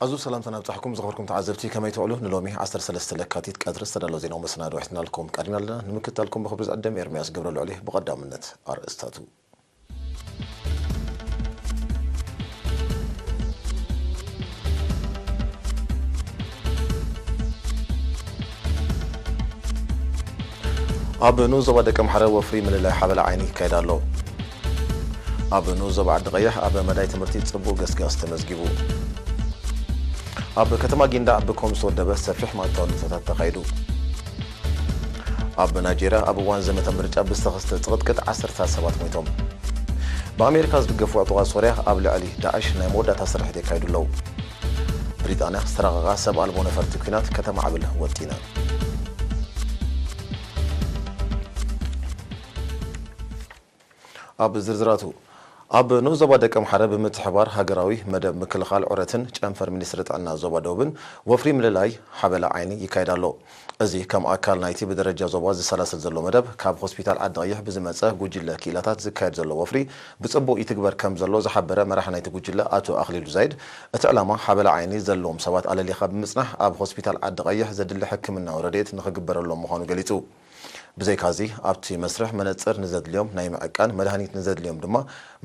እዚ ሰላምታ ናብጻሕኩም ዝኸበርኩም ተዓዘብቲ፣ ከመይ ትውዕሉ? ንሎሚ ዓሰርተ ሰለስተ ለካቲት ቀትሪ ዝተዳለወ ዜናዊ መሰናድኦ ሒዝናልኩም ቀሪብና ኣለና። ንምክትታልኩም ብኽብሪ ዝዕደም ኤርምያስ ገብረልዑል እየ። ብቐዳምነት ኣርእስታቱ። ኣብ ንኡስ ዞባ ደቀምሓረ ወፍሪ ምልላይ ሓበላ ዓይኒ ይካየድ ኣሎ። ኣብ ንኡስ ዞባ ዓዲ ቀይሕ ኣብ መዳይ ትምህርቲ ጽቡቕ ገስጋስ ተመዝጊቡ። ኣብ ከተማ ጊንዳዕ ብኮም ዝተወደበ ሰፊሕ ማእታዊ ንጥፈታት ተኻይዱ። ኣብ ናይጄርያ ኣብ እዋን ዘመተ ምርጫ ብዝተኸስተ ጽቕጥቅጥ ዓሰርታት ሰባት ሞይቶም። ብኣሜሪካ ዝድገፉ ዕጡቓት ሶርያ ኣብ ልዕሊ ዳዕሽ ናይ መወዳእታ ስርሒት የካይዱ ኣለዉ። ብሪጣንያ ዝተራቐቓ ሰብ ኣልቦ ነፈርቲ ኲናት ከተማዕብል ወጢና። ኣብ ዝርዝራቱ፣ ኣብ ንኡስ ዞባ ደቀምሓረ ብምትሕባር ሃገራዊ መደብ ምክልኻል ዑረትን ጨንፈር ሚኒስትሪ ጥዕና ዞባ ደቡብን ወፍሪ ምልላይ ሓበላ ዓይኒ ይካየድ ኣሎ። እዚ ከም ኣካል ናይቲ ብደረጃ ዞባ ዝሰላሰል ዘሎ መደብ፣ ካብ ሆስፒታል ዓዲ ቀይሕ ብዝመጸ ጉጅለ ክኢላታት ዝካየድ ዘሎ ወፍሪ ብጽቡቕ ይትግበር ከም ዘሎ ዝሓበረ መራሒ ናይቲ ጉጅለ ኣቶ ኣኽሊሉ ዛይድ፣ እቲ ዕላማ ሓበላ ዓይኒ ዘለዎም ሰባት ኣለሊኻ ብምጽናሕ ኣብ ሆስፒታል ዓዲ ቀይሕ ዘድሊ ሕክምናዊ ረድኤት ንኽግበረሎም ምዃኑ ገሊጹ። ብዘይካዚ ኣብቲ መስርሕ መነጽር ንዘድልዮም ናይ ምዕቃን፣ መድሃኒት ንዘድልዮም ድማ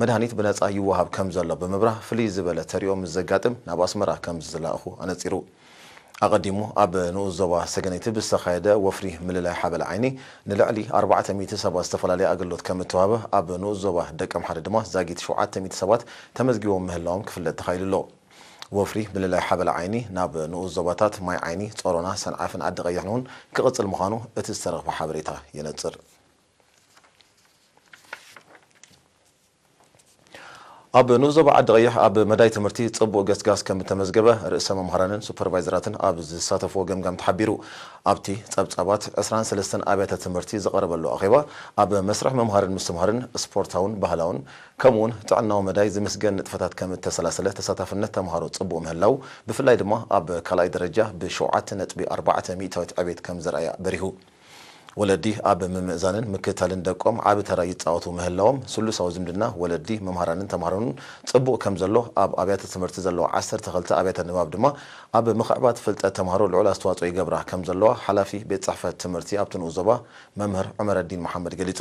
መድሃኒት ብነጻ ይወሃብ ከም ዘሎ ብምብራህ፣ ፍልይ ዝበለ ተሪኦ ምስ ዘጋጥም ናብ ኣስመራ ከም ዝለኣኹ ኣነጺሩ። ኣቐዲሙ ኣብ ንኡስ ዞባ ሰገነይቲ ብዝተኻየደ ወፍሪ ምልላይ ሓበላ ዓይኒ ንልዕሊ ኣርባዕተ ሚእቲ ሰባት ዝተፈላለየ ኣገልግሎት ከም እተዋህበ፣ ኣብ ንኡስ ዞባ ደቀምሓረ ድማ ዛጊት ሸውዓተ ሚእቲ ሰባት ተመዝጊቦም ምህላዎም ክፍለጥ ተኻኢሉ ኣሎ። ወፍሪ ምልላይ ሓበላ ዓይኒ ናብ ንኡስ ዞባታት ማይ ዓይኒ፣ ጾሮና፣ ሰንዓፍን ዓዲ ቀይሕን እውን ክቕጽል ምዃኑ እቲ ዝተረኽበ ሓበሬታ የነጽር። ኣብ ንኡስ ዞባ ዓዲ ቀይሕ ኣብ መዳይ ትምህርቲ ጽቡቕ ገስጋስ ከም እተመዝገበ ርእሰ መምህራንን ሱፐርቫይዘራትን ኣብ ዝሳተፍዎ ገምጋም ተሓቢሩ። ኣብቲ ጸብጻባት ዕስራን ሰለስተን ኣብያተ ትምህርቲ ዝቐረበሉ ኣኼባ፣ ኣብ መስርሕ ምምሃርን ምስትምሃርን ስፖርታውን ባህላውን ከምኡውን ጥዕናዊ መዳይ ዝምስገን ንጥፈታት ከም እተሰላሰለ፣ ተሳታፍነት ተምሃሮ ጽቡቕ ምህላው፣ ብፍላይ ድማ ኣብ ካልኣይ ደረጃ ብሸውዓተ ነጥቢ ኣርባዕተ ሚእታዊት ዕቤት ከም ዘርኣያ በሪሁ። ወለዲ ኣብ ምምእዛንን ምክትታልን ደቆም ዓቢ ተራ ይጻወቱ ምህላዎም፣ ስሉሳዊ ዝምድና ወለዲ፣ መምሃራንን ተምሃሮን ጽቡቕ ከም ዘሎ፣ ኣብ ኣብያተ ትምህርቲ ዘለዋ ዓሰርተ ክልተ ኣብያተ ንባብ ድማ ኣብ ምኽዕባት ፍልጠት ተምሃሮ ልዑል ኣስተዋጽኦ ይገብራ ከም ዘለዋ፣ ሓላፊ ቤት ጽሕፈት ትምህርቲ ኣብቲ ንኡስ ዞባ መምህር ዑመረዲን መሓመድ ገሊጹ።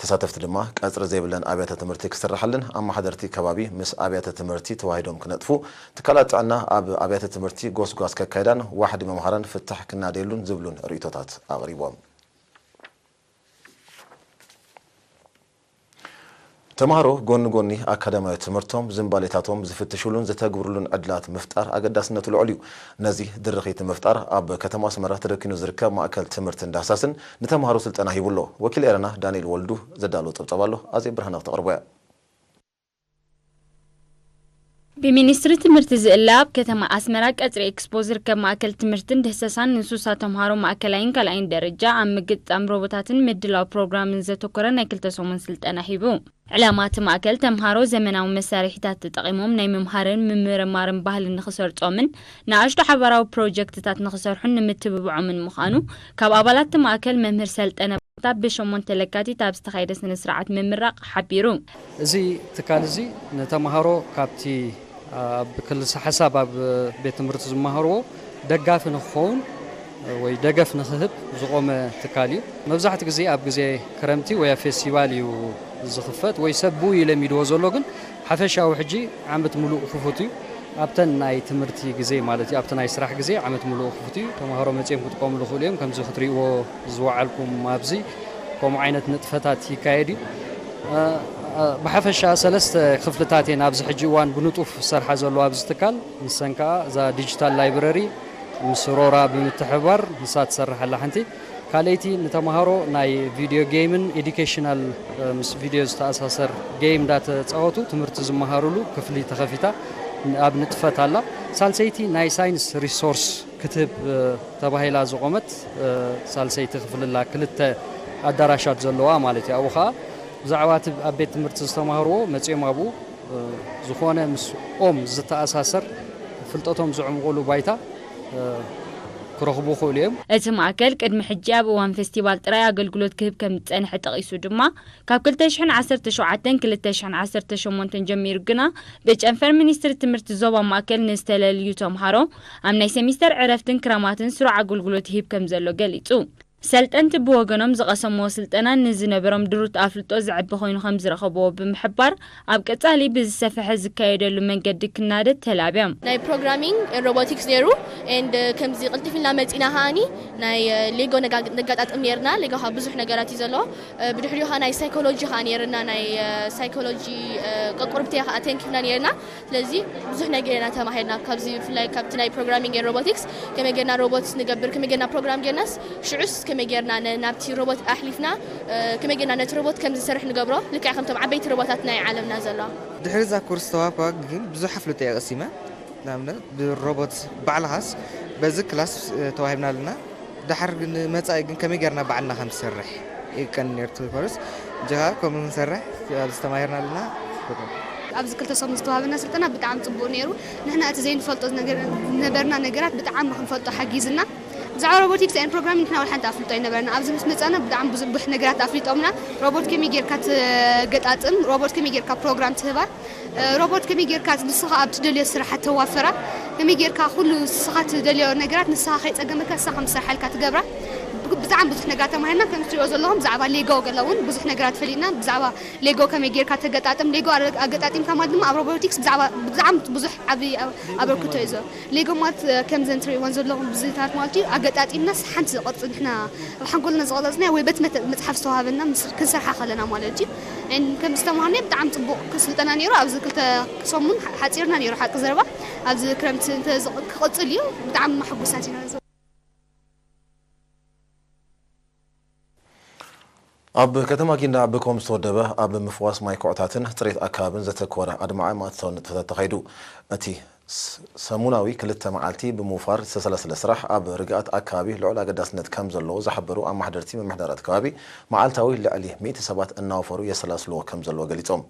ተሳተፍቲ ድማ፣ ቀጽሪ ዘይብለን ኣብያተ ትምህርቲ ክስርሓልን፣ ኣመሓደርቲ ከባቢ ምስ ኣብያተ ትምህርቲ ተዋሂዶም ክነጥፉ፣ ትካላት ጥዕና ኣብ ኣብያተ ትምህርቲ ጎስጓስ ከካይዳን፣ ዋሕዲ መምሃራን ፍታሕ ክናደየሉን ዝብሉን ርእይቶታት ኣቕሪቦም። ተምሃሮ ጎኒ ጎኒ ኣካዳሚያዊ ትምህርቶም፣ ዝንባሌታቶም ዝፍትሹሉን ዝተግብሩሉን ዕድላት ምፍጣር ኣገዳስነቱ ልዑል እዩ። ነዚ ድርኺት ንምፍጣር፣ ኣብ ከተማ ኣስመራ ተደኪኑ ዝርከብ ማእከል ትምህርትን ዳህሳስን ንተምሃሮ ስልጠና ሂቡ ኣሎ። ወኪል ኤረና ዳንኤል ወልዱ ዘዳለዎ ጸብጻብ ኣሎ፣ ኣዜብ ብርሃነ ክተቕርቦ እያ። ብሚኒስትሪ ትምህርቲ ዝእለ፣ ኣብ ከተማ ኣስመራ ቀጽሪ ኤክስፖ ዝርከብ ማእከል ትምህርትን ድህሰሳን ንሱሳ ተምሃሮ ማእከላይን ካልኣይን ደረጃ ኣብ ምግጣም ሮቦታትን ምድላው ፕሮግራምን ዘተኮረ ናይ ክልተ ሰሙን ስልጠና ሂቡ። ዕላማ እቲ ማእከል፣ ተምሃሮ ዘመናዊ መሳርሒታት ተጠቒሞም ናይ ምምሃርን ምምርማርን ባህሊ ንኽሰርጾምን ንኣሽቱ ሓባራዊ ፕሮጀክትታት ንኽሰርሑን ንምትብብዖምን ምዃኑ፣ ካብ ኣባላት እቲ ማእከል መምህር ሰልጠነ ባንታ ብሸሞንተ ለካቲት ኣብ ዝተኻየደ ስነ ስርዓት ምምራቕ ሓቢሩ። እዚ ትካል እዚ ንተምሃሮ ካብቲ ኣብ ክልሰ ሓሳብ ኣብ ቤት ትምህርቲ ዝመሃርዎ ደጋፊ ንክኸውን ወይ ደገፍ ንክህብ ዝቖመ ትካል እዩ። መብዛሕትኡ ግዜ ኣብ ግዜ ክረምቲ ወይ ኣብ ፌስቲቫል እዩ ዝኽፈት፣ ወይ ሰብ ብኡ እዩ ለሚድዎ ዘሎ፣ ግን ሓፈሻዊ ሕጂ ዓመት ምሉእ ክፉት እዩ። ኣብተን ናይ ትምህርቲ ግዜ ማለት እዩ፣ ኣብቲ ናይ ስራሕ ግዜ ዓመት ምሉእ ክፉት እዩ። ተምሃሮ መጺኦም ክጥቀሙሉ ይኽእሉ እዮም። ከምዚ ክትርእይዎ ዝወዓልኩም ኣብዚ ከምኡ ዓይነት ንጥፈታት ይካየድ እዩ። እ፣ እ፣ ብሓፈሻ ሰለስተ ክፍልታት እየን ኣብዚ ሕጂ እዋን ብንጡፍ ዝሰርሓ ዘለዋ ኣብዚ ትካል። ንሰን ከኣ እዛ ዲጂታል ላይብረሪ ምስ ሮራ ብምትሕብባር ንሳ ትሰርሕ ኣላ ሓንቲ። ካልኣይቲ ንተምሃሮ ናይ ቪድዮ ጌምን ኤዱኬሽናል፣ እ፣ ምስ ቪድዮ ዝተኣሳሰር ጌም እንዳተጻወቱ ትምህርቲ ዝመሃሩሉ ክፍሊ ተኸፊታ ኣብ ንጥፈት ኣላ። ሳልሰይቲ ናይ ሳይንስ ሪሶርስ ክትህብ፣ እ፣ ተባሂላ ዝቖመት፣ እ፣ ሳልሰይቲ ክፍሊ ኣላ፣ ክልተ ኣዳራሻት ዘለዋ ማለት እዩ። ኣብኡ ኸኣ ብዛዕባ እቲ ኣብ ቤት ትምህርቲ ዝተማህርዎ መጺኦም ኣብኡ፣ እ፣ ዝኾነ ምስ ኦም ዝተኣሳሰር ፍልጠቶም ዘዕምቑሉ ባይታ፣ እ፣ ክረኽቡ ይኽእሉ እዮም። እቲ ማእከል ቅድሚ ሕጂ ኣብ እዋን ፌስቲቫል ጥራይ ኣገልግሎት ክህብ ከም ዝጸንሐ ጠቒሱ ድማ፣ ካብ ክልተ ሽሕን ዓሰርተ ሸውዓተን ክልተ ሽሕን ዓሰርተ ሸሞንተን ጀሚሩ ግና ብጨንፈር ሚኒስትሪ ትምህርቲ ዞባ ማእከል ንዝተለልዩ ተምሃሮ ኣብ ናይ ሴሚስተር ዕረፍትን ክረማትን ስሩዕ ኣገልግሎት ይህብ ከም ዘሎ ገሊጹ። ሰልጠንቲ ብወገኖም ዝቐሰምዎ ስልጠና ንዝነበሮም ድሩት ኣፍልጦ ዘዕቢ ኮይኑ ከም ዝረኸብዎ ብምሕባር፣ ኣብ ቀጻሊ ብዝሰፍሐ ዝካየደሉ መንገዲ ክናደድ ተላብዮም። ናይ ፕሮግራሚንግ ሮቦቲክስ ነይሩ። And ከምዚ ቅልጥፍ ኢልና መጺና ከኣኒ ናይ ሌጎ ነጋ- ነጋጣጥም ነይርና። ሌጎ ከዓ ብዙሕ ነገራት እዩ ዘለዎ። ብድሕሪኡ ከዓ ናይ ሳይኮሎጂ ከዓ ነይርና። ናይ ሳይኮሎጂ ቅርቁርብቲ ከዓ ተንኪፍና ነይርና። ስለዚ ብዙሕ ነገር ኢና ተማሂርና ካብዚ፣ ብፍላይ ካብቲ ናይ ፕሮግራሚንግ ሮቦቲክስ፣ ከመይ ጌርና ሮቦት ንገብር፣ ከመይ ጌርና ፕሮግራም ጌርናስ፣ ሽዑስ ከመይ ጌርና ነ- ናብቲ ሮቦት ኣሕሊፍና፣ ከመይ ጌርና ነቲ ሮቦት ከም ዝሰርሕ ንገብሮ፣ ልክዕ ከምቶም ዓበይቲ ሮቦታት ናይ ዓለምና ዘለዋ። ድሕሪ እዛ ኮርስ ተዋህባ ግን ብዙሕ ኣፍልጦ እየ ቀሲመ። ንኣብነት ብሮቦት ባዕልኻስ በዚ ክላስ ተዋሂብና ኣለና። ድሓር ግን መጻኢ ግን ከመይ ጌርና ባዕልና ከም ትሰርሕ ይቀን ነርቱ ኮርስ ጀኻ ከምኡ ንሰርሕ ኣብዚ ተማሂርና ኣለና። ኣብዚ ክልተ ሰሙን ዝተዋሃበና ስልጠና ብጣዕሚ ጽቡቕ ነይሩ። ንሕና እቲ ዘይንፈልጦ ነገር- ዝነበርና ነገራት ብጣዕሚ ክንፈልጦ ሓጊዝና። ብዛዕባ ሮቦቲክስ and ፕሮግራሚንግ ንሕና ወላ ሓንቲ ኣፍልጦ ኣይነበረና። ኣብዚ ምስ መጻና ብጣዕሚ ብዙሕ ነገራት ኣፍሊጦምና። ሮቦት ከመይ ጌርካ ትገጣጥም፣ ሮቦት ከመይ ጌርካ ፕሮግራም ትህባ፣ ሮቦት ከመይ ጌርካ ንስኻ ኣብ ትደልዮ ስራሕ ተዋፍራ፣ ከመይ ጌርካ ኩሉ ንስኻ ትደልዮ ነገራት ንስኻ ከይጸገመካ ንስኻ ከም ትሰርሓልካ ትገብራ። ብ- ብጣዕሚ ብዙሕ ነገራት ተማሂርና። ከም ትሪኦ ዘለኹም ብዛዕባ ሌጎ ገለ እውን ብዙሕ ነገራት ፈሊጥና። ብዛዕባ ሌጎ ከመይ ጌርካ ተገጣጥም፣ ሌጎ ኣረ- ኣገጣጢምካ ማለት ድማ ኣብ ሮቦቲክስ ብዛዕባ ብጣዕሚ ብዙሕ ዓብዪ ኣብ- ኣበርክቶ እዩ ዘሎ። ሌጎ ማለት ከምዘን ትሪእወን ዘለኹም ብዝታት ማለት እዩ። ኣገጣጢምናስ ሓንቲ ቅርፂ ንሕና ኣብ ሓንጎልና ዝቐረፅናዮ ወይ በቲ መተ- መፅሓፍ ዝተዋሃበና ምስ- ክንሰርሓ ከለና ማለት እዩ። And ከም ዝተምሃርናዮ ብጣዕሚ ፅቡቕ ስልጠና ነይሩ። ኣብዚ ክልተ ሰሙን ሓ- ሓፂርና ነይሩ ሓቂ ዘረባ። ኣብዚ ክረምቲ እንተ ዝቕ- ክቕፅል እዩ። ብጣዕሚ መሐጉሳት ኢና። ኣብ ከተማ ጊንዳዕ ብኮም ዝተወደበ ኣብ ምፍዋስ ማይ ኩዕታትን ፅሬት ኣከባብን ዘተኮረ ኣድማዒ ማእቶን ንጥፈታት ተኻይዱ። እቲ ስ- ሰሙናዊ ክልተ መዓልቲ ብምውፋር ዝተሰላሰለ ስራሕ ኣብ ርግኣት ኣከባቢ ልዑል ኣገዳስነት ከም ዘለዎ ዝሓበሩ ኣመሓደርቲ ምምሕዳራት ከባቢ፣ መዓልታዊ ልዕሊ ሚእቲ ሰባት እናወፈሩ የሰላስልዎ ከም ዘለዎ ገሊጾም።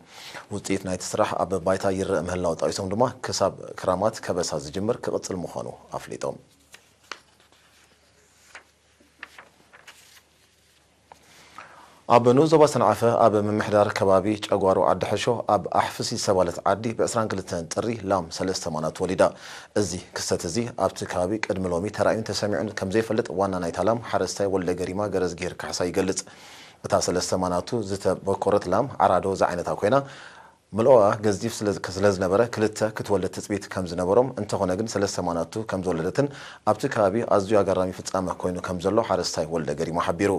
ውፅኢት ናይቲ ስራሕ ኣብ ባይታ ይረእ ምህላው ጠቒሶም ድማ ክሳብ ክራማት ከበሳ ዝጅምር ክቕፅል ምዃኑ ኣፍሊጦም። ኣብ ንኡስ ዞባ ሰንዓፈ ኣብ ምምሕዳር ከባቢ ጨጓሮ ዓዲ ሕሾ ኣብ ኣሕፍሲ ዝተባለት ዓዲ ብ22 ጥሪ ላም ሰለስተ ማናት ወሊዳ። እዚ ክስተት እዚ ኣብቲ ከባቢ ቅድሚ ሎሚ ተራእዩን ተሰሚዑን ከም ዘይፈልጥ ዋና ናይታ ላም ሓረስታይ ወልደ ገሪማ ገረዝጊሄር ካሕሳ ይገልጽ። እታ ሰለስተ ማናቱ ዝተበኮረት ላም ዓራዶ ዝዓይነታ ኮይና፣ ምልኦኣ ገዚፍ ስለ ዝነበረ ክልተ ክትወልድ ትፅቢት ከም ዝነበሮም፣ እንተኾነ ግን ሰለስተ ማናቱ ከም ዝወለደትን ኣብቲ ከባቢ ኣዝዩ ኣገራሚ ፍጻመ ኮይኑ ከም ዘሎ ሓረስታይ ወልደ ገሪማ ሓቢሩ።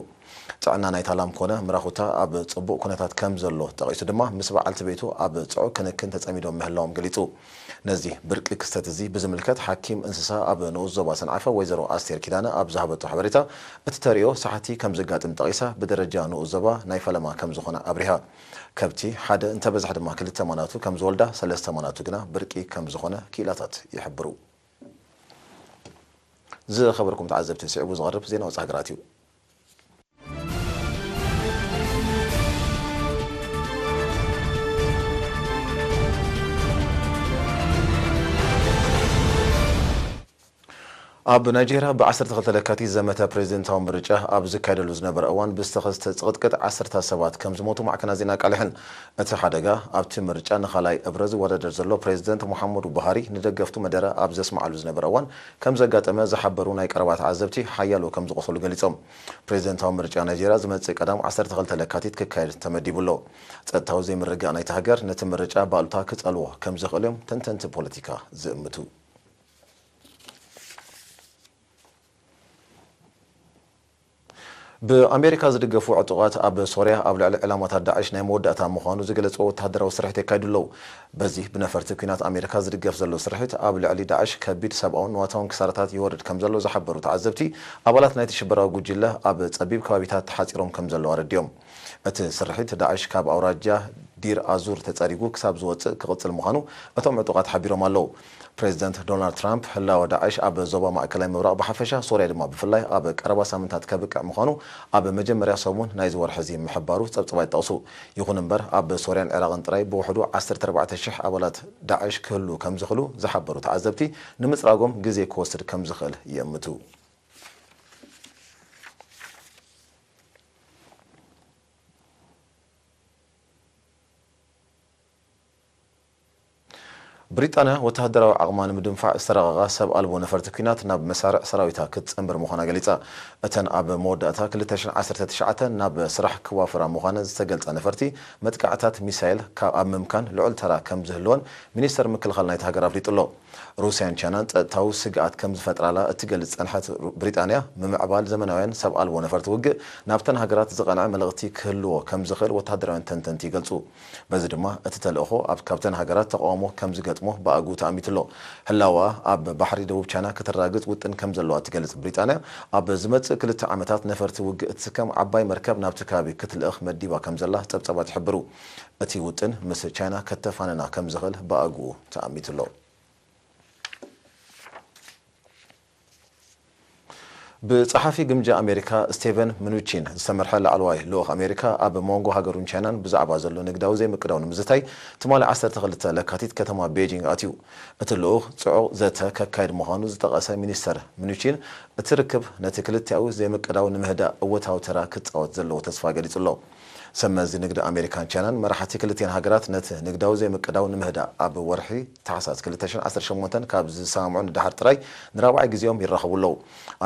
ጥዕና ናይታ ላም ኮነ ምራኹታ ኣብ ጽቡቕ ኩነታት ከም ዘሎ ጠቒሱ ድማ፣ ምስ በዓልቲ ቤቱ ኣብ ጽዑቕ ክንክን ተጸሚዶም ምህላዎም ገሊጹ። ነዚ ብርቂ ክስተት እዚ ብዝምልከት ሓኪም እንስሳ ኣብ ንኡስ ዞባ ሰንዓፈ ወይዘሮ ኣስቴር ኪዳነ ኣብ ዝሃበቶ ሓበሬታ፣ እቲ ተርእዮ ሳሕቲ ከም ዘጋጥም ጠቒሳ፣ ብደረጃ ንኡስ ዞባ ናይ ፈለማ ከም ዝኾነ ኣብሪሃ። ከብቲ ሓደ እንተበዝሐ ድማ ክልተ ማናቱ ከም ዝወልዳ፣ ሰለስተ ማናቱ ግና ብርቂ ከም ዝኾነ ክኢላታት ይሕብሩ። ዝኸበርኩም ተዓዘብቲ፣ ስዒቡ ዝቐርብ ዜና ወጻኢ ሃገራት እዩ። ኣብ ናይጄርያ ብ12 ለካቲት ዘመተ ፕሬዚደንታዊ ምርጫ ኣብ ዝካየደሉ ዝነበረ እዋን ብዝተኸስተ ጽቕጥቅጥ ዓሰርታት ሰባት ከም ዝሞቱ ማዕከናት ዜና ኣቃሊሐን። እቲ ሓደጋ ኣብቲ ምርጫ ንኻልኣይ እብረ ዝወዳደር ዘሎ ፕሬዚደንት ሙሓመዱ ቡሃሪ ንደገፍቱ መደረ ኣብ ዘስምዓሉ ዝነበረ እዋን ከም ዘጋጠመ ዝሓበሩ ናይ ቀረባ ተዓዘብቲ፣ ሓያሎ ከም ዝቖሰሉ ገሊጾም። ፕሬዚደንታዊ ምርጫ ናይጄርያ ዝመጽእ ቀዳም ዓሰርተ ክልተ ለካቲት ክካየድ ተመዲቡ ኣሎ። ጸጥታዊ ዘይምርግጋእ ናይቲ ሃገር ነቲ ምርጫ ብኣሉታ ክጸልዎ ከም ዝኽእል እዮም ተንተንቲ ፖለቲካ ዝእምቱ። ብኣሜሪካ ዝድገፉ ዕጡቓት ኣብ ሶርያ ኣብ ልዕሊ ዕላማታት ዳዕሽ ናይ መወዳእታ ምዃኑ ዝገለጹ ወተሃደራዊ ስርሒት የካይዱ ኣለዉ። በዚ ብነፈርቲ ኲናት ኣሜሪካ ዝድገፍ ዘሎ ስርሒት ኣብ ልዕሊ ዳዕሽ ከቢድ ሰብኣውን ንዋታውን ክሳራታት ይወርድ ከም ዘሎ ዝሓበሩ ተዓዘብቲ፣ ኣባላት ናይቲ ሽበራዊ ጉጅለ ኣብ ጸቢብ ከባቢታት ተሓጺሮም ከም ዘለዉ ኣረዲኦም። እቲ ስርሒት ዳዕሽ ካብ ኣውራጃ ዲር ኣዙር ተጸሪጉ ክሳብ ዝወጽእ ክቕጽል ምዃኑ እቶም ዕጡቓት ሓቢሮም ኣለዉ። ፕሬዚደንት ዶናልድ ትራምፕ ህላወ ዳዕሽ ኣብ ዞባ ማእከላይ ምብራቕ ብሓፈሻ፣ ሶርያ ድማ ብፍላይ ኣብ ቀረባ ሳምንታት ከብቅዕ ምዃኑ ኣብ መጀመርያ ሰሙን ናይዚ ወርሒ እዚ ምሕባሩ ጸብጻባት ይጠቕሱ። ይኹን እምበር ኣብ ሶርያን ዒራቕን ጥራይ ብውሕዱ ዓሰርተ ኣርባዕተ ሽሕ ኣባላት ዳዕሽ ክህሉ ከም ዝኽእሉ ዝሓበሩ ተዓዘብቲ፣ ንምጽራጎም ግዜ ክወስድ ከም ዝኽእል ይእምቱ። ብሪጣንያ ወተሃደራዊ ዓቕማ ንምድንፋዕ ዝተረቐቓ ሰብ ኣልቦ ነፈርቲ ኲናት ናብ መሳርዕ ሰራዊታ ክትጸንብር ምዃና ገሊጻ። እተን ኣብ መወዳእታ ክልተ ሽሕን ዓሰርተ ትሽዓተን ናብ ስራሕ ክዋፈራ ምዃነን ዝተገልጻ ነፈርቲ፣ መጥቃዕታት ሚሳይል ካብ ኣብ ምምካን ልዑል ተራ ከም ዝህልወን ሚኒስተር ምክልኻል ናይቲ ሃገር ኣፍሊጡ ኣሎ። ሩስያን ቻይናን ጸጥታዊ ስግኣት ከም ዝፈጥራላ እትገልጽ ዝጸንሐት ሩ-፣ ብሪጣንያ፣ ምምዕባል ዘመናውያን ሰብ ኣልቦ ነፈርቲ ውግእ ናብተን ሃገራት ዝቐንዐ መልእኽቲ ክህልዎ ከም ዝኽእል ወተሃደራውያን ተንተንቲ ይገልጹ። በዚ ድማ እቲ ተልእኾ ኣብ፣ ካብተን ሃገራት ተቓውሞ ከም ዝገጥሞ ብኣግኡ ተኣሚቱ ኣሎ። ህላወኣ ኣብ ባሕሪ ደቡብ ቻይና ከተራግጽ ውጥን ከም ዘለዋ እትገልጽ ብሪጣንያ፣ ኣብ ዝመጽእ ክልተ ዓመታት ነፈርቲ ውግእ እትስከም ዓባይ መርከብ ናብቲ ከባቢ ክትልእኽ መዲባ ከም ዘላ ጸብጻባት ይሕብሩ። እቲ ውጥን ምስ ቻይና ከተፋንና ከም ዝኽእል ብኣግኡ ተኣሚቱ ኣሎ። ብጸሓፊ ግምጃ ኣሜሪካ ስቴቨን ምኑቺን ዝተመርሐ ላዕለዋይ ልኡኽ ኣሜሪካ ኣብ መንጎ ሃገሩን ቻይናን ብዛዕባ ዘሎ ንግዳዊ ዘይምቅዳው ንምዝታይ ትማሊ ዓሰርተ ክልተ ለካቲት ከተማ ቤጂንግ ኣትዩ። እቲ ልኡኽ ጽዑቕ ዘተ ከካይድ ምዃኑ ዝጠቐሰ ሚኒስተር ምኑቺን፣ እቲ ርክብ ነቲ ክልቲኣዊ ዘይምቅዳው ንምህዳእ እወታዊ ተራ ክጻወት ዘለዎ ተስፋ ገሊጹ ኣሎ። ሰብ መዚ ንግዲ ኣሜሪካን ቻይናን መራሕቲ ክልቲኣን ሃገራት ነቲ ንግዳዊ ዘይምቅዳው ንምህዳእ ኣብ ወርሒ ታሕሳስ ክልተ ሽሕን ዓሰርተ ሸሞንተን ካብ ዝሰማምዑ ንደሓር ጥራይ ንራብዓይ ግዜኦም ይራኸቡ ኣለዉ።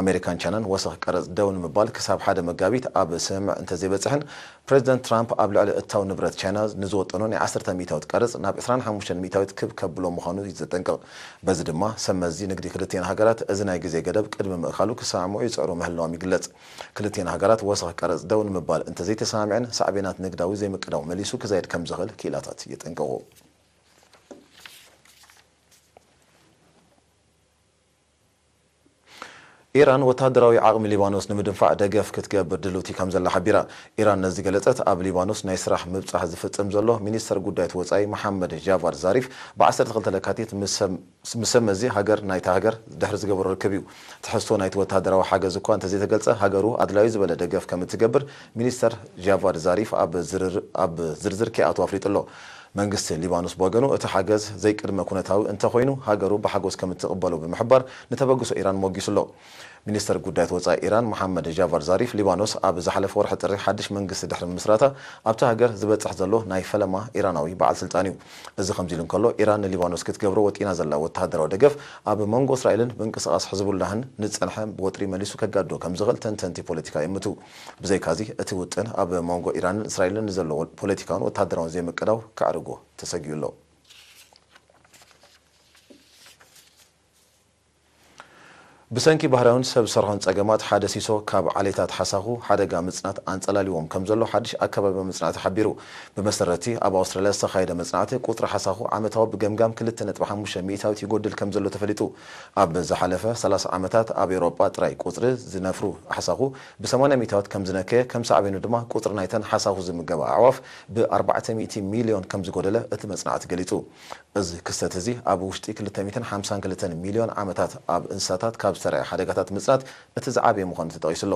ኣሜሪካን ቻይናን ወሰኽ ቀረጽ ደው ንምባል ክሳብ ሓደ መጋቢት ኣብ ስምምዕ እንተዘይበጽሐን፣ ፕሬዚደንት ትራምፕ ኣብ ልዕሊ እታው ንብረት ቻይና ንዝወጠኖ ናይ ዓሰርተ ሚእታዊት ቀረጽ ናብ ዕስራን ሓሙሽተን ሚእታዊት ክብ ከብሎ ምዃኑ እዩ ዘጠንቅቕ። በዚ ድማ ሰብ መዚ ንግዲ ክልቲኣን ሃገራት እዚ ናይ ግዜ ገደብ ቅድሚ ምእካሉ ክሰማምዑ ይጽዕሩ ምህላዎም ይግለጽ። ክልቲኣን ሃገራት ወሰኽ ቀረጽ ደው ንምባል እንተዘይተሰማሚዐን፣ ሳዕቤናት ንግዳዊ ዘይምቅዳው መሊሱ ክዛይድ ከም ዝኽእል ክኢላታት የጠንቅቑ። ኢራን ወተሃደራዊ ዓቕሚ ሊባኖስ ንምድንፋዕ ደገፍ ክትገብር ድልውቲ ከም ዘላ ሓቢራ። ኢራን ነዚ ገለጸት፣ ኣብ ሊባኖስ ናይ ስራሕ ምብጻሕ ዝፍጽም ዘሎ ሚኒስተር ጉዳያት ወጻኢ መሓመድ ጃቫድ ዛሪፍ ብ ዓሰርተ ክልተ ለካቲት ምስ ሰብ፣ ምስ ሰብ መዚ ሃገር ናይታ ሃገር ድሕሪ ዝገበሮ ርክብ እዩ። ትሕዝቶ ናይቲ ወተሃደራዊ ሓገዝ እኳ እንተዘይተገልጸ፣ ሃገሩ ኣድላዩ ዝበለ ደገፍ ከም እትገብር ሚኒስተር ጃቫድ ዛሪፍ ኣብ ዝርር-፣ ኣብ ዝርዝር ከይኣትው ኣፍሊጡ ኣሎ። መንግስቲ ሊባኖስ ብወገኑ፣ እቲ ሓገዝ ዘይቅድመ ኩነታዊ እንተኾይኑ፣ ሃገሩ ብሓጎስ ከም እትቕበሎ ብምሕባር፣ ንተበግሶ ኢራን ሞጊሱ ኣሎ። ሚኒስተር ጉዳያት ወጻኢ ኢራን መሓመድ ጃቫድ ዛሪፍ፣ ሊባኖስ ኣብ ዝሓለፈ ወርሒ ጥሪ ሓድሽ መንግስቲ ድሕሪ ምምስራታ፣ ኣብታ ሃገር ዝበጽሕ ዘሎ ናይ ፈለማ ኢራናዊ በዓል ስልጣን እዩ። እዚ ከምዚ ኢሉ እንከሎ፣ ኢራን ንሊባኖስ ክትገብሮ ወጢና ዘላ ወተሃደራዊ ደገፍ፣ ኣብ መንጎ እስራኤልን ምንቅስቓስ ሕዝቡላህን ንዝጸንሐ ወጥሪ መሊሱ ከጋድዶ ከም ዝኽእል ተንተንቲ ፖለቲካ ይእምቱ። ብዘይካዚ፣ እቲ ውጥን ኣብ መንጎ ኢራንን እስራኤልን ንዘሎ ፖለቲካውን ወተሃደራውን ዘይምቅዳው ከዕርጎ ተሰጊኡ ኣሎ። ብሰንኪ ባህርያውን ሰብ ሰርሖን ጸገማት፣ ሓደ ሲሶ ካብ ዓሌታት ሓሳኹ ሓደጋ ምጽናት ኣንጸላልዎም ከም ዘሎ ሓድሽ ኣከባቢ መጽናዕቲ ሓቢሩ። ብመሰረቲ ኣብ ኣውስትራልያ ዝተኻየደ መጽናዕቲ፣ ቁጽሪ ሓሳኹ ዓመታዊ ብገምጋም ክልተ ነጥቢ ሓሙሽተ ሚእታዊት ይጎድል ከም ዘሎ ተፈሊጡ። ኣብ ዝሓለፈ ሰላሳ ዓመታት ኣብ ኤውሮጳ ጥራይ ቁጽሪ ዝነፍሩ ሓሳኹ ብሰማንያ ሚእታዊት ከም ዝነከየ፣ ከም ሳዕቤኑ ድማ ቁጽሪ ናይተን ሓሳኹ ዝምገባ ኣዕዋፍ ብኣርባዕተ ሚእቲ ሚልዮን ከም ዝጎደለ እቲ መጽናዕቲ ገሊጹ። እዚ ክስተት እዚ ኣብ ውሽጢ ክልተ ሚእትን ሓምሳን ክልተን ሚልዮን ዓመታት ኣብ እንስሳታት ካብ ዝተራእየ ሓደጋታት ምጽናት እቲ ዝዓበየ ምዃኑ ተጠቒሱ ኣሎ።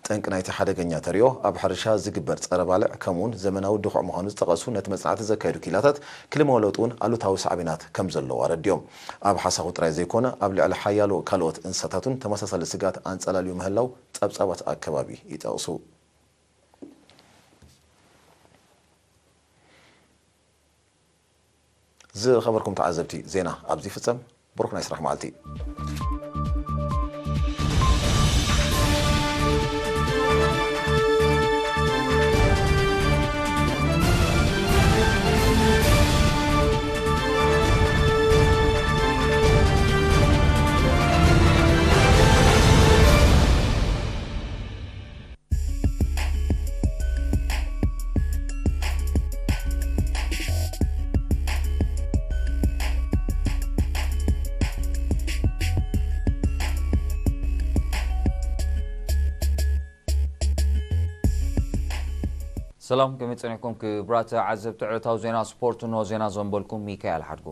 ጠንቂ ናይቲ ሓደገኛ ተርእዮ ኣብ ሕርሻ ዝግበር ጸረ ባልዕ ከምኡውን ዘመናዊ ድኹዒ ምዃኑ ዝጠቐሱ ነቲ መጽናዕቲ ዘካየዱ ክኢላታት፣ ክሊማዊ ለውጢ እውን ኣሉታዊ ሳዕቤናት ከም ዘለዎ ኣረዲኦም። ኣብ ሓሳኹ ጥራይ ዘይኮነ፣ ኣብ ልዕሊ ሓያሎ ካልኦት እንስሳታት እውን ተመሳሳሊ ስግኣት ኣንጸላልዩ ምህላው ጸብጻባት ኣከባቢ ይጠቕሱ። ዝኸበርኩም ተዓዘብቲ፣ ዜና ኣብዚ ይፍጸም። ብሩኽ ናይ ስራሕ መዓልቲ። ሰላም፣ ከመይ ጸኒሕኩም ክቡራት ተዓዘብቲ ዕለታዊ ዜና ስፖርት? እንሆ ዜና ዘንበልኩም ሚካኤል ሓድጉ።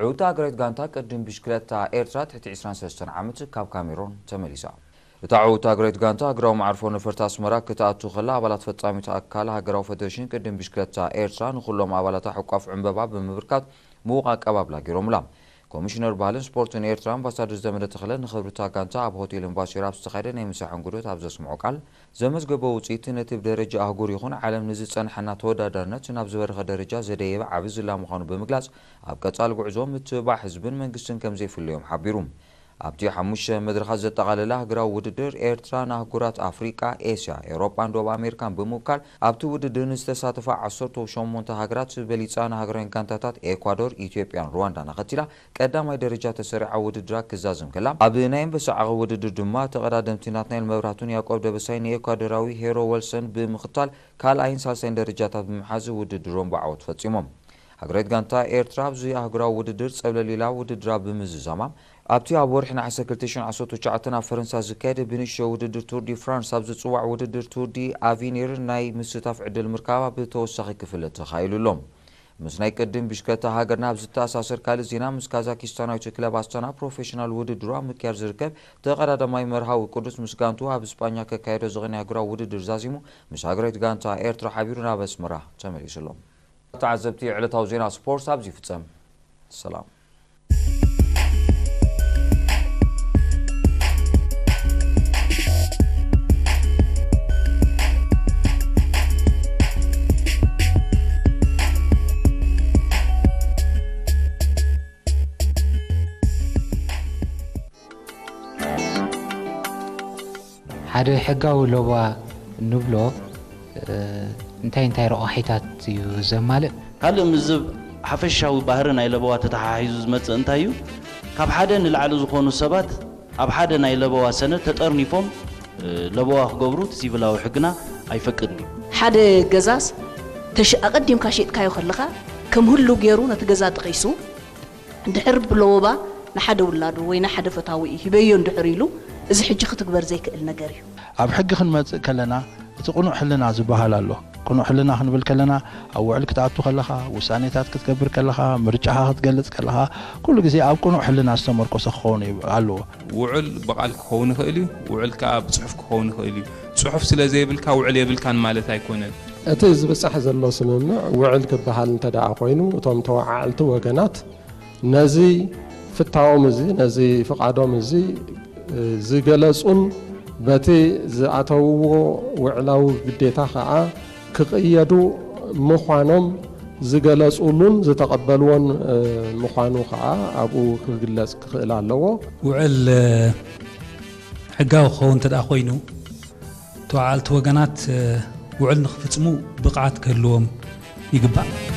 ዕውታ እግሬት ጋንታ ቅድም ብሽክለታ ኤርትራ ትሕቲ ዕስራን ሰለስተን ዓመት ካብ ካሜሮን ተመሊሳ። እታ ዕውታ እግሬት ጋንታ ሃገራዊ መዓርፎ ነፈርቲ ኣስመራ ክትኣቱ ከላ፣ ኣባላት ፈጻሚት ኣካል ሃገራዊ ፈደሬሽን ቅድም ብሽክለታ ኤርትራ ንኹሎም ኣባላታ ሕቋፍ ዕምበባ ብምብርካት ምዉቕ ኣቀባብላ ገይሮምላ። ኮሚሽነር ባህልን ስፖርትን ኤርትራ ኣምባሳደር ዘመደ ተኽለ ንኽብርታ ጋንታ ኣብ ሆቴል ኤምባሲዮን ኣብ ዝተኻየደ ናይ ምሳሕ እንግዶት ኣብ ዘስምዖ ቃል፣ ዘመዝገቦ ውጽኢት ነቲ ብደረጃ ኣህጉር ይኹን ዓለም ንዝጸንሐና ተወዳዳርነት ናብ ዝበረኸ ደረጃ ዘደየበ ዓቢ ዝላ ምዃኑ ብምግላጽ፣ ኣብ ቀጻሊ ጉዕዞ ምትብባዕ ህዝብን መንግስትን ከም ዘይፍለዮም ሓቢሩ። ኣብቲ ሓሙሽተ መድረኻት ዘጠቓለለ ሃገራዊ ውድድር፣ ኤርትራ ንኣህጉራት ኣፍሪቃ፣ ኤስያ፣ ኤውሮጳን ደቡብ ኣሜሪካን ብምውካል፣ ኣብቲ ውድድር ንዝተሳተፋ ዓሰርተ ሸሞንተ ሃገራት በሊጻ፣ ንሃገራውያን ጋንታታት ኤኳዶር፣ ኢትዮጵያን ሩዋንዳን ኣኸቲላ ቀዳማይ ደረጃ ተሰሪዓ ውድድራ ክዛዝም ከላ፣ ኣብ ናይ ኣንበሳ ዓቐብ ውድድር ድማ ተቐዳደምቲ ናትናኤል መብራህቱን ያዕቆብ ደበሳይ ንኤኳዶራዊ ሄሮ ወልሰን ብምኽታል ካልኣይን ሳልሳይን ደረጃታት ብምሓዝ ውድድሮም ብዓወት ፈጺሞም። ሃገራዊት ጋንታ ኤርትራ ኣብዚ ኣህጉራዊ ውድድር ጸብለል ኢላ ውድድራ ብምዝዛማ፣ ኣብቲ ኣብ ወርሒ ነሓሰ ክልተ ሽሕን ዓሰርተ ትሽዓተን ኣብ ፈረንሳ ዝካየድ ብንእሽቶ ውድድር ቱር ዲ ፍራንስ ኣብ ዝጽዋዕ ውድድር ቱር ዲ ኣቪኒር ናይ ምስታፍ ዕድል ምርካባ ብተወሳኺ ክፍለጥ ተኻኢሉ ኣሎ። ምስ ናይ ቅድም ብሽክለታ ሃገርና ኣብ ዝተኣሳሰር ካልእ ዜና፣ ምስ ካዛኪስታናዊት ክለብ ኣስታና ፕሮፌሽናል ውድድሩ ኣብ ምክያድ ዝርከብ ተቐዳዳማይ መርሃዊ ቅዱስ ምስ ጋንቱ ኣብ ስጳኛ ከካየዶ ዝቐነየ ኣህጉራዊ ውድድር ዛዚሙ ምስ ሃገራዊት ጋንታ ኤርትራ ሓቢሩ ናብ ኣስመራ ተመሊሱ ኣሎ። ተዓዘብቲ፣ ዕለታዊ ዜና ስፖርት ኣብዚ ይፍጸም። ሰላም። ሓደ ሕጋዊ ለበዋ ንብሎ እንታይ እንታይ ረቋሒታት እዩ ዘማልእ? ካልእ ምስዚ ሓፈሻዊ ባህሪ ናይ ለበዋ ተተሓሒዙ ዝመጽእ እንታይ እዩ? ካብ ሓደ ንላዕሊ ዝኾኑ ሰባት ኣብ ሓደ ናይ ለበዋ ሰነድ ተጠርኒፎም ለበዋ ክገብሩ እቲ ሲቪላዊ ሕግና ኣይፈቅድን እዩ። ሓደ ገዛስ ተሽ ኣቐዲምካ ሸይጥካዮ ከለኻ ከም ህሉው ገይሩ ነቲ ገዛ ጠቒሱ እንድሕር ብለወባ ንሓደ ውላዱ ወይ ንሓደ ፈታዊኡ ሂበዮ እንድሕር ኢሉ፣ እዚ ሕጂ ክትግበር ዘይክእል ነገር እዩ። ኣብ ሕጊ ክንመጽእ ከለና፣ እቲ ቅኑዕ ሕልና ዝበሃል ኣሎ። ቅኑዕ ሕልና ክንብል ከለና፣ ኣብ ውዕል ክትኣቱ ከለኻ፣ ውሳኔታት ክትገብር ከለኻ፣ ምርጫኻ ክትገልጽ ከለኻ፣ ኩሉ ግዜ ኣብ ቅኑዕ ሕልና ዝተመርኮሰ ክኸውን ኣለዎ። ውዕል ብቓል ክኸውን ይኽእል እዩ፣ ውዕል ከኣ ብጽሑፍ ክኸውን ይኽእል እዩ። ጽሑፍ ስለ ዘይብልካ ውዕል የብልካን ማለት ኣይኮነን። እቲ ዝብጻሕ ዘሎ ስምምዕ ውዕል ክበሃል እንተደኣ ኮይኑ፣ እቶም ተወዓዕልቲ ወገናት ነዚ ፍታዎም እዚ፣ ነዚ ፍቓዶም እዚ ዝገለጹን በቲ ዝኣተውዎ ውዕላዊ ግዴታ ከኣ ክቕየዱ ምዃኖም ዝገለጹሉን ዝተቐበልዎን ምዃኑ ከኣ ኣብኡ ክግለጽ ክኽእል ኣለዎ። ውዕል ሕጋዊ ክኸውን እንተደኣ ኮይኑ፣ ተወዓዕልቲ ወገናት ውዕል ንኽፍጽሙ ብቕዓት ክህልዎም ይግባእ።